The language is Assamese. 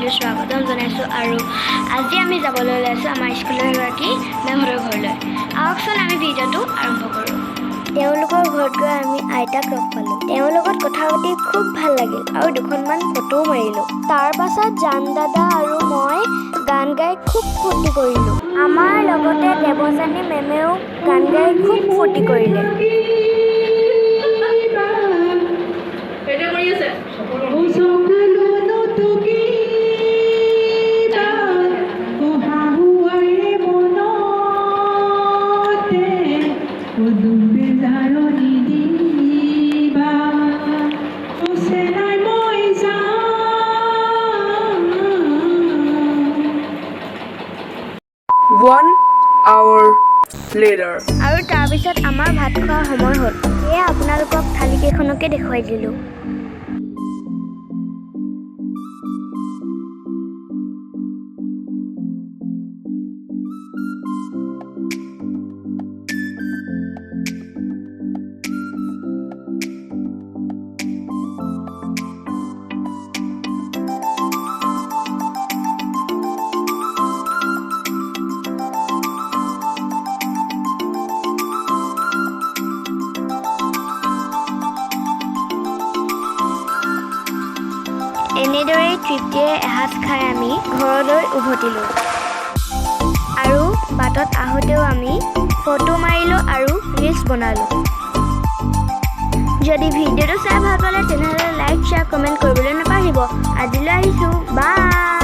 চেনেলটো স্বাগতম জনাইছোঁ আৰু আজি আমি যাবলৈ ওলাইছোঁ আমাৰ স্কুলৰ এগৰাকী মেমহঁতৰ ঘৰলৈ। আহকচোন, আমি ভিডিঅ'টো আৰম্ভ কৰোঁ। তেওঁলোকৰ ঘৰত গৈ আমি আইতাক লগ পালোঁ। তেওঁৰ লগত কথা পাতি খুব ভাল লাগিল আৰু দুখনমান ফটোও মাৰিলোঁ। তাৰ পাছত জান দাদা আৰু মই গান গাই খুব ফূৰ্তি কৰিলোঁ। আমাৰ লগতে দেৱযানী মেমেও গান গাই খুব ফূৰ্তি কৰিলে। এতিয়া কৰি আছে। চকুলো নুটুকিবা, হাহুৱাৰে মনতে দুখ বেজাৰ নিদিবা। চেনাই মই যাম। One hour later. আৰু তাৰপিছত আমাৰ ভাত খোৱাৰ সময় হ'ল। সেয়ে আপোনালোকক থালিকেইখনকে দেখুৱাই দিলোঁ। এনেদৰেই তৃপ্তিৰে এসাঁজ খাই আমি ঘৰলৈ উভতিলোঁ আৰু বাটত আহোঁতেও আমি ফটো মাৰিলোঁ আৰু ৰিলচ বনালোঁ। যদি ভিডিঅ'টো চাই ভাল পালে, তেনেহ'লে লাইক, শ্বেয়াৰ, কমেণ্ট কৰিবলৈ নাপাহৰিব। আজিলৈ আহিছোঁ, বাই।